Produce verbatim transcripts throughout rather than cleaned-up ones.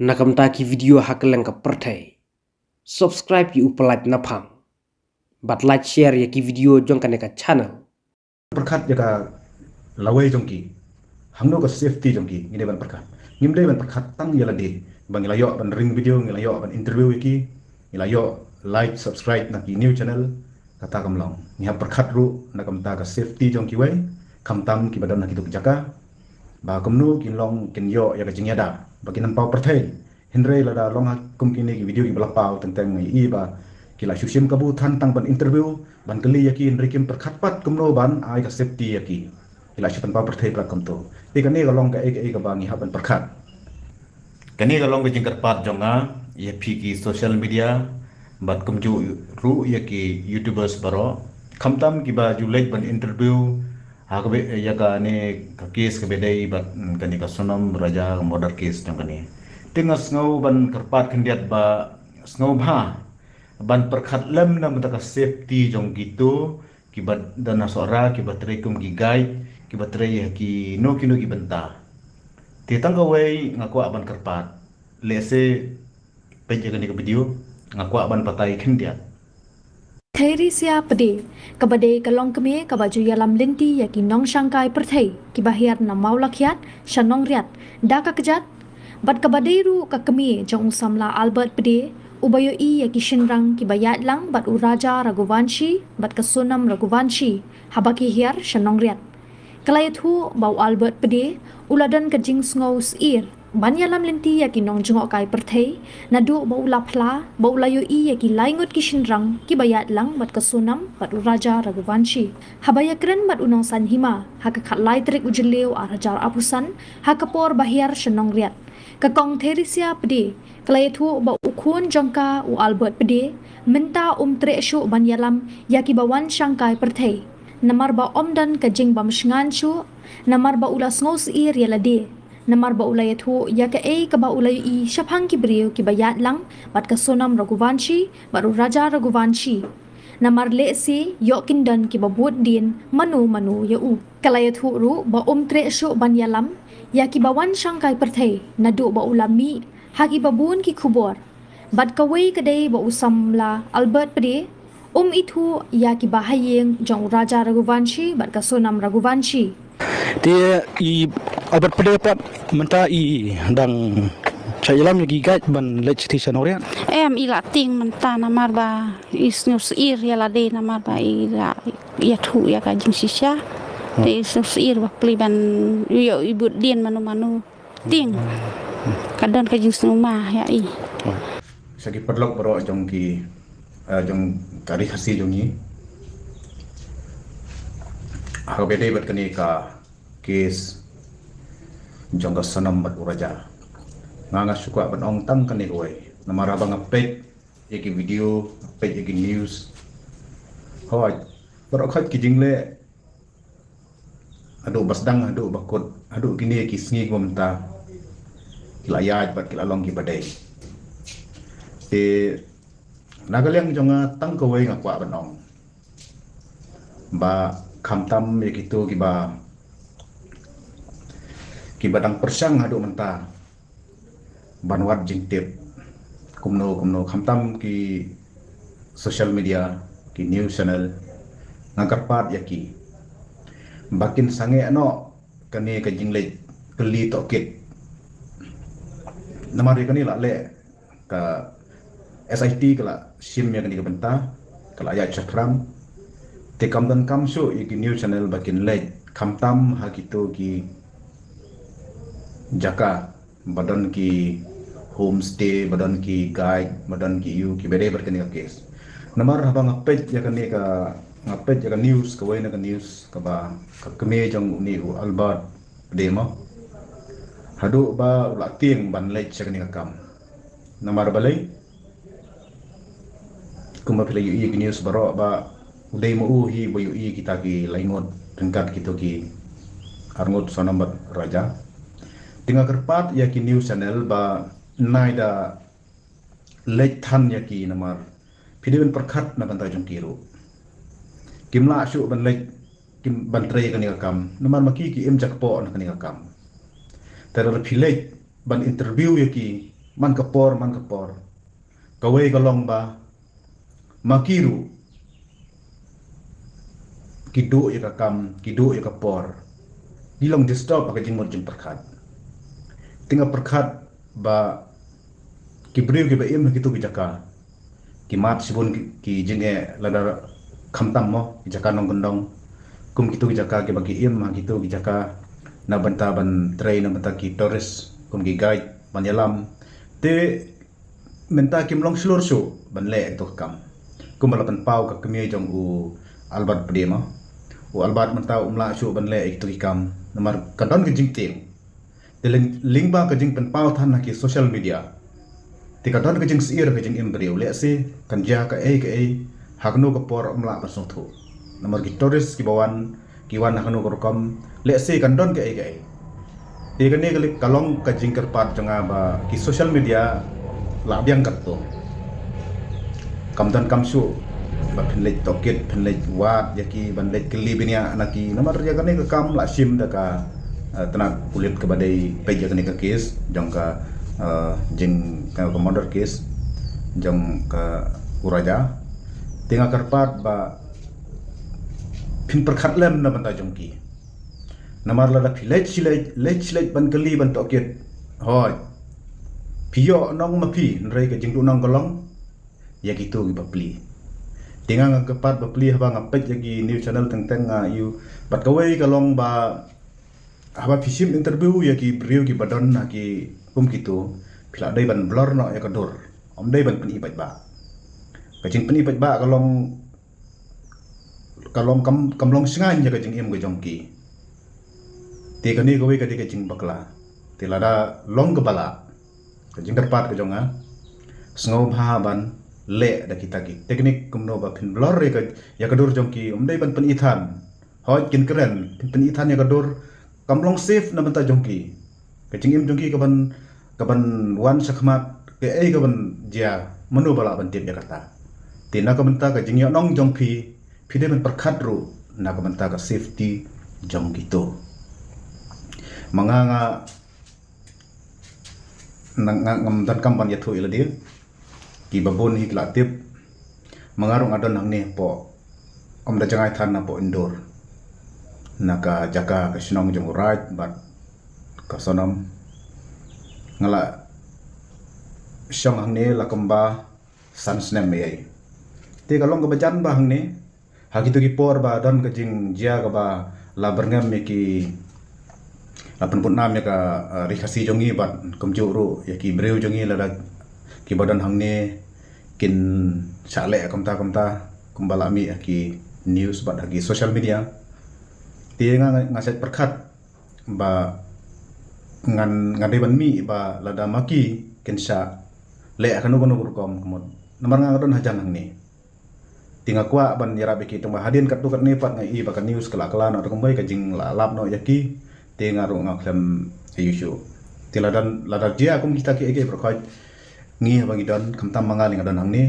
na ka bynta ki video ha kylleng ka pyrthei. Subscribe ïa u Palat Naphang bad like share ïa ki video jong kane ka channel. Pyrkhat ïa ka lawei jong ki, hangno ka safety jong ki ngi dei ban pyrkhat. Ngim dei ban pyrkhat tang ïa lade ba ngi la ïoh ban ring video, ngi la ïoh ban interview ïa ki, ngi la ïoh like, subscribe na ki new channel. Kata kam long, ngi hap pyrkhat ruh na ka bynta ka safety jong kiwei, khamtam kiba don ha kitu ki jaka, ba kumno kin long kin ïoh ïa ka jingïada ba kin ym paw pyrthei. Hynrei lada long ha kum kine ki video kiba la paw teng teng ngi i ba ki la shu shim kabu than tang ban interview, ban kylli ïa ki, hynrei kim pyrkhat pat kumno ban ai ka safety ïa ki. Ki la shu pynpaw pyrthei pat kumto. Te kane ka long kaei kaei kaba ngi hap ban pyrkhat. Kane ka long ka jingkyrpad jong nga ïa phi ki social media bad kumjuh ruh ïa ki YouTubers baroh, khamtam kiba ju leit ban interview ha kaba ïa kane ka case kaba dei bad, mm, kane ka Sonam Raja murder case jong kane. Te nga sngew ban kyrpad khyndiat ba sngewbha ban pyrkhat lem na bynta ka safety jong kito kiba don ha Sohra, kiba trei kum ki guide, kiba trei ha kino kino ki bynta. Te tang kawei nga kwah ban kyrpad, lehse peit ïa kane ka video, nga kwah ban batai khyndiat. Theresia Pde, kaba dei ka longkmie kaba ju ïalam lynti ïa ki nongshangkai pyrthei kiba hiar na Mawlakhiat sha Nongriat da ka kjat, bad kaba dei ruh ka kmie jong u samla Albert Pde, uba ïohi ïa ki shynrang kiba ïaid lang bad u Raja Raghuvanshi bad ka Sonam Raghuvanshi haba ki hiar sha Nongriat. Ka la ïathuh ba u Albert Pde u la don ka jingsngew syier ban ïalam lynti ïa ki nongjngohkai pyrthei naduh ba u la phla ba u la ïohi ïa ki lai ngut ki shynrang kiba ïaid lang bad ka Sonam bad u Raja Raghuvanshi. Haba ïakren bad u Nongsaiñ Hima ha ka khatlai tarik u Jylliew ar hajar arphew san ha ka por ba hiar sha Nongriat, ka Kong Theresia Pde ka la ïathuh ba u khun jong ka u Albert Pde mynta um treh shuh ban ïalam ïa kiba wan shangkai pyrthei, namar ba ym don ka jingbym shngaiñ shuh, namar ba u la sngew syier ïa lade, namar ba u la ïathuh ïa kaei kaba u la ïohi shaphang ki briew kiba ïaid lang bad ka Sonam Raghuvanshi bad u Raja Raghuvanshi. Namar lehse ïoh kin don kiba bud dien mano mano ïa u. Ka la ïathuh ruh ba um treh shuh ban ïalam ïa kiba wan shangkai pyrthei naduh ba u la mih ha kiba bun ki khubor. Bad kawei ka dei ba u samla Albert Pde um ithuh ïa kiba ha ïing jong u Raja Raghuvanshi bad ka Sonam Raghuvanshi. Te i Albert Pde pat mynta i dang shah ïalam ïa ki guide ban leit shithi sha Nongriat? Em, i la tieng mynta namar ba i sngew syier ïa lade namar ba i la ïathuh ïa ka jingshisha. Te i sngew syier ba plie ban ïoh i bud dien mano mano. Tieng. Ka don ka jingsngewma ïa i. Sa ki paralok baroh jong ki, eh, jong ka Ri Khasi jong ngi. Ha kaba ïadei bad kane ka case jong ka Sonam bad u Raja, nga nga shu kwah ban ong tang kane kawei. Namar haba nga peit ïa ki video, nga peit ïa ki news, hooid, baroh khoit ki jingleh haduh ba sdang, haduh ba kut, haduh kine ki sngi kiba mynta ki la ïaid bad ki la long kiba dei. Te na ka liang jong nga tang kawei nga kwah ban ong ba khamtam ïa kito kiba, kiba dang pyrshang haduh mynta ban wad jingtip kumno kumno, khamtam ki social media, ki news channel, nga kyrpad ïa ki ba kin sangeh noh kane ka jingleit kylli tohkit. Namar ïa kane la leh, ka S I T ka la shim ïa kane ka bynta, ka la ïaid shaphrang. Te kam donkam shuh ïa ki news channel ba kin leit khamtam ha kito ki jaka ba don ki homestay, ba don ki guide, ba don ki ïew kiba dei bad kane ka case. Namar haba nga peit ïa kane ka, nga peit ïa ka news, kawei na ka news kaba ka kmie jong une u Albert Pde mo, haduh ba u la tieng ban leit sha kane ka kam. Namar balei? Kumba phi la ïohi ïa ki news baroh ba u dei ma u hi ba ïohi kita ki lai ngut ryngkat kito ki arngut Sonam bad Raja. Te nga kyrpad ïa ki news channel ba nai da leit than ïa ki namar phi dei ban pyrkhat na bynta jong ki ruh. Kim lah shuh ban leit, kim ban trei kane ka kam namar ma ki ki im jakpoh na kane ka kam. Te lada phi leit ban interview ïa ki, Man ka por, man ka por. Kawei ka long ba ma ki ruh ki duh ïa ka kam, ki duh ïa ka por. Ki long disturb ha ka jingmut jingpyrkhat. Te nga pyrkhat ba ki briew kiba im ha kitu ki jaka ki mad shibun ki, ki jingeh lada khamtam mo ki jaka nongkyndong. Kum kitu ki jaka kiba ki im ha kitu ki jaka na bynta ban trei, na bynta ki tourist, kum ki guide ban ïalam. Te mynta kim long shlur shuh ban leh ïa kitu ki kam. Kumba la pynpaw ka kmie jong u Albert Pdeng mo. U Albert mynta um lah shuh ban leh ïa kitu ki kam namar ka don ka jingtieng. Te lyng-, lyngba ka jingpynpaw than ha ki social media, te ka don ka jingsyier ka jingim briew, lehse kan jia kaei kaei ha kano ka por, um lah ban sngewthuh. Namar ki tourist kiba wan, ki wan ha kano ka rukom, lehse kan don kaei kaei. Te kane ka li-, ka long ka jingkyrpad jong nga ba ki social media lah biang katto. Kam don kam shuh ba phin leit tohkit, phin leit wad ïa ki, ban leit kylli bniah na ki. Namar ïa kane ka kam lah shim da ka, eh, tnat pulit kaba dei peit ïa kane ka case jong ka, eh, jing ka, ka murder case jong ka u Raja. Te nga kyrpad ba phin pyrkhat lem na bynta jong ki. Namar lada phi leit shi leit, leit shi leit ban kylli, ban tohkit, hooid, phi ïoh nong ma phi, hynrei ka jingduhnong ka long ïa kitu kiba plie. Te nga, nga kyrpad ba plie, haba nga peit ïa ki news channel teng teng, nga ïoh, bad kawei ka long ba haba phi shim interview ïa ki briew kiba don ha ki kum kitu, phi lah dei ban blur noh ïa ka dur. Ym dei ban pyni paidbah. Ka jingpyni paidbah ka long, ka long kam, kam long shngaiñ ïa ka jingim ka jong ki. Te kane kawei ka dei ka jingbakla. Te lada long kaba lah, ka jingkyrpad ka jong nga, sngewbha ban leh da kita ki teknik kumno ba phin blur ïa ka, ïa ka dur jong ki, ym dei ban pyni than. Hooid, kin kren, kin pyni than ïa ka dur, kam long safe na bynta jong ki. Ka jingim jong ki kaban, kaban wan shakhmat, kaei kaban jia, mano ba lah ban tip ïa kata. Te na ka bynta ka jingïohnong jong phi, phi dei ban pyrkhat ruh na ka bynta ka safety jong kito. Ma nga, nga, na, nga ngam donkam ban ïathuh ïa lade. Kiba bun hi ki la tip. Ma nga ruh nga don hangne hapoh, ym da jngai than, hapoh Indore, na ka jaka, ka shnong jong u Raid bad ka Sonam. Nga la shong hangne la kumba san snem ei ei. Te ka long kaba jan ba hangne, ha kito ki por ba don ka jingjia kaba la byrngem ïa ki, la pynput nam ïa ka, eh, Ri Khasi jong ngi bad kumjuh ruh ïa ki briew jong ngi lada kiba don hangne kin shah leh kumta kumta kumba la mih ha ki news bad ha ki social media. Te nga, nga shait pyrkhat ba ngan, ngan dei ban mih ba lada ma ki kin shah leh kano kano ka rukom ka mut. Namar nga, nga don hajan hangne. Te nga kwah ban ïarap ïa ki, tang ba hadien katto katne pat nga i ba ka news ka la kylla noh, tang ba ka jing la lap noh ïa ki. Te nga ruh nga khlem ïa u shuh. Te lada, lada jia kum kita kiei kiei baroh khoit, ngi haba ngi don, khamtam ma nga lei nga don hangne,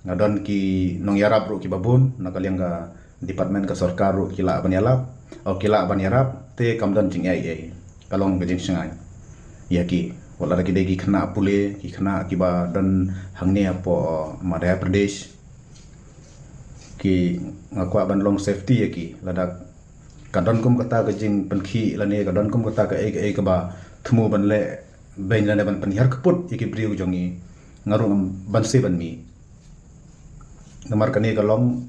nga don ki nongïarap ruh kiba bun na ka liang ka department ka sorkar ruh ki lah ban ïalap, o ki lah ban ïarap, te kam don jingaiei. Ka long ka jingshngaiñ ïa ki. Wat lada ki dei ki khynnah pule, ki khynnah kiba don hangne hapoh Madhya Pradesh, ki, nga kwah ban long safety ïa ki. Lada ka don kum kata ka jingpynkhih lane ka don kum kata kaei kaei kaba thmu ban leh beiñ lane ban pynhiar kput ïa ki briew jong ngi, nga ruh ngam banse ban mih. Namar kane ka long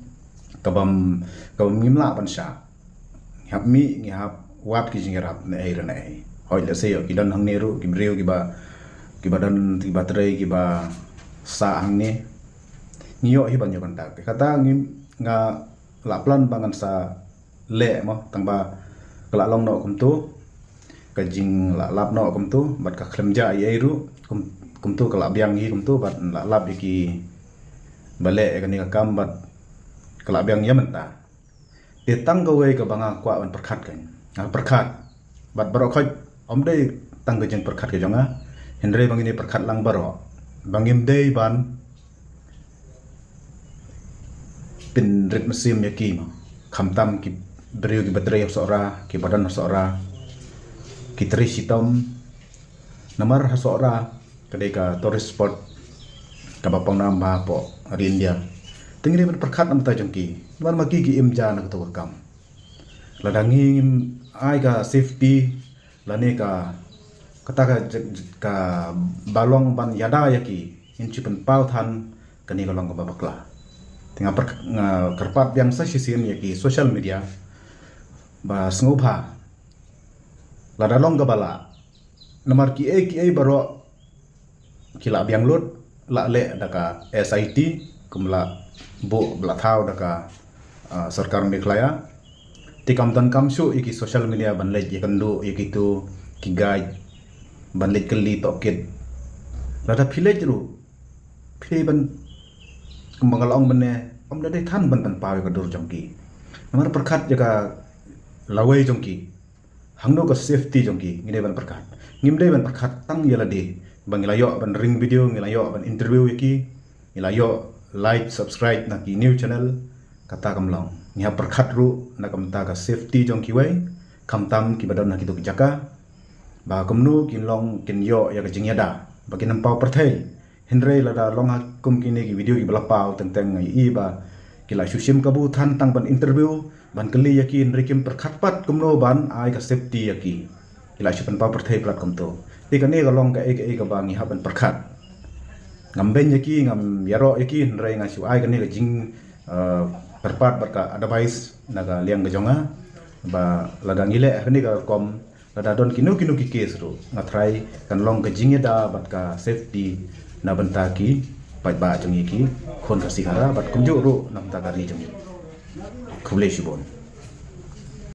kabam, kabam ngim lah ban shah. Ngi hap mih, ngi hap wad ki jingïarap ne ei re ne ei. Hooid, lehse ïoh ki don hangne ruh ki briew kiba, kiba don, kiba trei, kiba sah hangne. Ngi ïoh hi ban ïoh contact. Kata ngi, nga la plan ba ngan sa leh mo, tang ba ka la long noh kumto, ka jing la lap noh kumto, bad ka khlem jia ei ei ruh, kum, kumto ka la biang hi kumto, bad la lap ïa ki ba leh ïa kane ka kam, bad ka la biang ïa mynta. Te tang kawei kaba nga kwah ban pyrkhat kan. Nga pyrkhat. Bad baroh khoit, ym dei tang ka jingpyrkhat ka jong nga. Hynrei ba ngin ïa pyrkhat lang baroh. Ba ngim dei ban pynrit mynsiem ïa ki mo. Khamtam ki briew kiba trei ha Sohra, kiba don ha Sohra, ki trei shitom. Namar ha Sohra, Ka dei ka tourist spot kaba pang nam bha hapoh ri India. Te ngi dei ban pyrkhat na ka bynta jong ki. Namar ma ki ki im ja na kato ka kam. Lada ngim ai ka safety lane ka, kata ka, ka ba long ban ïada ïa ki, ngin shu pynpaw than kane ka long kaba bakla. Te nga pyrk-, nga kyrpad biang sa shisien ïa ki social media ba sngewbha, lada long kaba lah, namar kiei kiei baroh ki la biang lut, la leh da ka S I T, kum la buh, la thaw da ka, ah, sorkar Meghalaya. Te kam donkam shuh ïa ki social media ban leit ïakynduh ïa kito ki guide, ban leit kylli tohkit. Lada phi leit ruh, phi dei ban, kumba nga la ong mynne, ym da dei than ban pynpaw ïa ka dur jong ki. Namar pyrkhat ïa ka lawei jong ki, hangno ka safety jong ki, ngi dei ban pyrkhat. Ngim dei ban pyrkhat tang ïa lade ba ngi la ïoh ban ring video, ngi la ïoh ban interview ïa ki, ngi la ïoh like, subscribe na ki new channel. Kata kam long. Ngi hap pyrkhat ruh na ka bynta ka safety jong kiwei, khamtam kiba don ha kito ki jaka, ba kumno kin long, kin ïoh ïa ka jingïada ba kin ym paw pyrthei. Hynrei lada long ha kum kine ki video kiba la paw, teng teng nga ïohi ba ki la shu shim kabu than tang ban interview, ban kylli ïa ki, hynrei kim pyrkhat pat kumno ban ai ka safety ïa ki. Ki la shu pynpaw pyrthei palat kumto. Te kane ka long kaei kaei kaba ngi hap ban pyrkhat. Ngam beiñ ïa ki, ngam ïaroh ïa ki, hynrei nga shu ai kane ka jing, eh, kyrpad bad ka advice na ka liang ka jong nga, ba lada ngi leh kane ka rukom, lada don kino kino ki case ruh, nga tharai kan long ka jingïada bad ka safety na bynta ki paidbah jong ngi, ki khun Khasi Khara, bad kumjuh ruh na bynta ka ri jong ngi. Khublei shibun.